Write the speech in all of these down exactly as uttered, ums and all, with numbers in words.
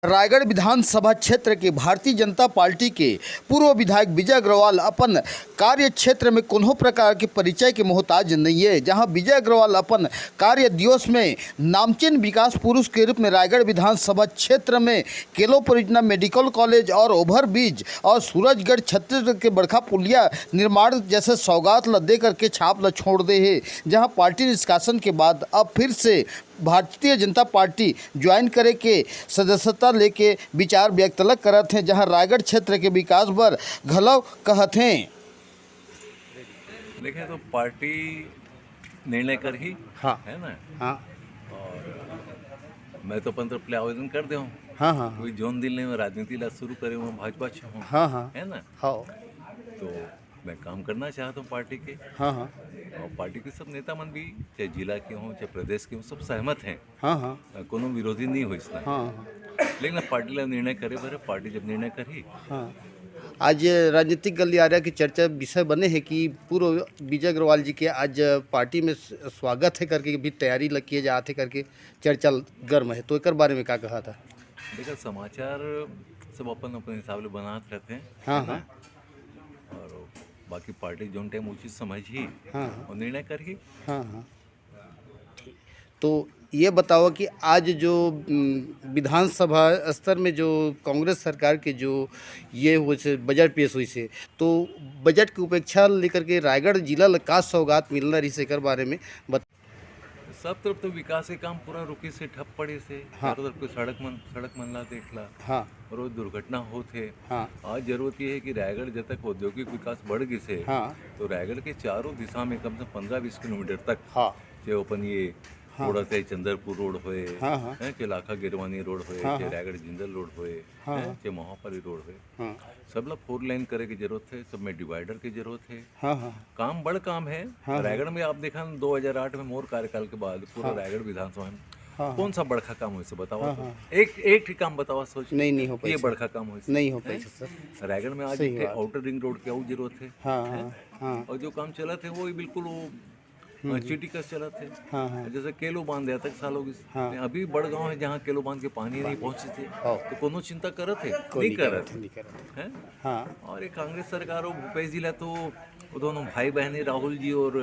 रायगढ़ विधानसभा क्षेत्र के भारतीय जनता पार्टी के पूर्व विधायक विजय अग्रवाल अपन कार्य क्षेत्र में कोनो प्रकार के परिचय के मोहताज नइये, जहां विजय अग्रवाल अपन कार्य दिवस में नामचीन विकास पुरुष के रूप में रायगढ़ विधानसभा क्षेत्र में केलो परियोजना, मेडिकल कॉलेज और ओवरब्रिज और सूरजगढ़ छत्तीसगढ़ के बड़खा पुलिया निर्माण जैसे सौगात ल दे करके छाप ल छोड़ दे हे, जहां पार्टी निष्कासन के बाद अब फिर से भारतीय जनता पार्टी ज्वाइन करे के सदस्यता लेके विचार व्यक्त ल करत हें, जहां रायगढ़ क्षेत्र के विकास बर घलो कहत हें। देखें तो पार्टी निर्णय करही, हाँ। है ना? हाँ और मैं तो अपन तरफ ले आवेदन कर दे हूँ। हाँ हाँ कोई जोन दिल नहीं, मैं राजनीति ला शुरू करे हूँ, भाजपा से हूँ, हाँ हाँ है ना? हाँ तो मैं काम करना चाहता हूँ पार्टी के, हाँ हाँ और पार्टी के सब नेता मन भी, चाहे जिला के हों, चाहे प्रदेश के हों, सब सहमत हैं। हाँ हाँ अ, कोनो विरोधी नहीं हो इसमें। हाँ हाँ लेकिन अब पार्टी ला निर्णय करे बर, पार्टी जब निर्णय करही, हाँ। आज राजनीतिक गलियारा की चर्चा विषय बने हे कि पूर्व विजय अग्रवाल जी के आज पार्टी में स- स्वागत हे करके भी तैयारी ल किए जात हे करके चर्चा गर्म हे, तो एकर बारे में का कहत हे? देखा, समाचार सब अपन अपन हिसाब ले बनात रहते हैं, हाँ है ना? हाँ और बाकी पार्टी जोन टाइम उचित समझही हाँ हाँ और निर्णय करही। हाँ हाँ तो ये बताओ कि आज जो उम, विधानसभा स्तर में जो कांग्रेस सरकार के जो ये हुए से बजट पेश हुई से, तो बजट की उपेक्षा लेकर के रायगढ़ जिला ल का सौगात मिलना रही से एकर बारे में बता। सब तरफ तो विकास के काम पूरा रुकी से, ठप पड़े से। हाँ। चारों तरफ के सड़क मन सड़क मन ला देख ला, हाँ रोज दुर्घटना होत हे। हाँ आज जरूरत ये है कि रायगढ़ जब तक औद्योगिक विकास बढ़ गई से, हाँ तो रायगढ़ के चारों दिशा में कम से कम पंद्रह बीस किलोमीटर तक, हाँ चाहे अपन ये हाँ। रोड, चाहे चंद्रपुर रोड होए, हाँ, हाँ। हैं, चाहे लाखा गिरवानी रोड होए, हाँ, चाहे हाँ। रायगढ़ जिंदल रोड होए, हाँ, हैं, हाँ। चाहे मोहापाली रोड होए, हाँ सब ला फोर लेन करे की जरूरत है। सब में डिवाइडर की जरूरत है। हाँ हाँ काम बड़ काम है। हाँ। रायगढ़ में आप देखा, दो हज़ार आठ में मोर कार्यकाल के बाद पूरा हाँ। रायगढ़ विधानसभा में हाँ कौन सा बड़खा काम हो इसे बताओ हाँ, तो। हाँ। एक एक ही काम बताओ, सोच। नहीं नहीं हो ये पाई सर। बड़खा काम हो इसे। नहीं हो हैं? पाई सर। रायगढ़ में आज सही एक बात। आउटर रिंग रोड की आऊ जरूरत है। हाँ हाँ हाँ और जो काम चलत है वो बिल्कुल वो हम्म। चीटी कस चलत है। हाँ हाँ जैसे केलो बांध है तक सालों की, हाँ। अभी बड़गांव है जहाँ केलो बांध के पानी नहीं पहुंची थी, हाँ। तो कोनो चिंता करत है? कोई नहीं करत नहीं करत है। हाँ और ये कांग्रेस सरकार और भूपेश जी ला तो वो दोनों भाई बहन ही राहुल जी और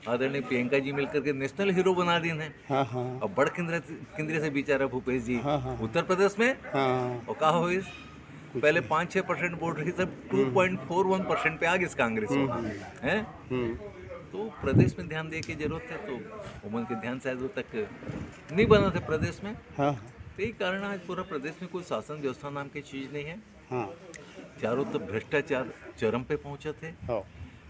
आदरणीय प्रियंका जी मिलकर के नेशनल हीरो बना दिन है। हाँ हाँ अब बड़ केंद्र केंद्र से बेचारा भूपेश जी हाँ, हाँ। उत्तर प्रदेश में, हाँ और का हो इस पहले पाँच छः परसेंट वोट रही, सब टू पॉइंट फोर वन परसेंट पे आ गई इस कांग्रेस हम्म, वाला। हम्म। हैं? हम्म तो प्रदेश में ध्यान दे के जरूरत है, तो उमन के ध्यान शायद वो तक नहीं बना थे प्रदेश में। हाँ तो यही कारण आज पूरा प्रदेश में कोई शासन व्यवस्था नाम की चीज नहीं है। हाँ चारों तरफ भ्रष्टाचार चरम पे पहुंचा थे। हाँ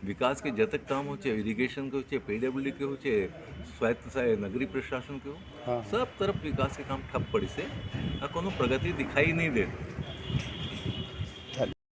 विकास के जतक काम हो, चाहे इरिगेशन के हो, चाहे पीडब्ल्यूडी के हो, चाहे स्वायत्त सा-, नगरीय प्रशासन के हो, हाँ। सब तरफ विकास के काम ठप पड़ी से, आ कोनो प्रगति दिखाई नहीं दे।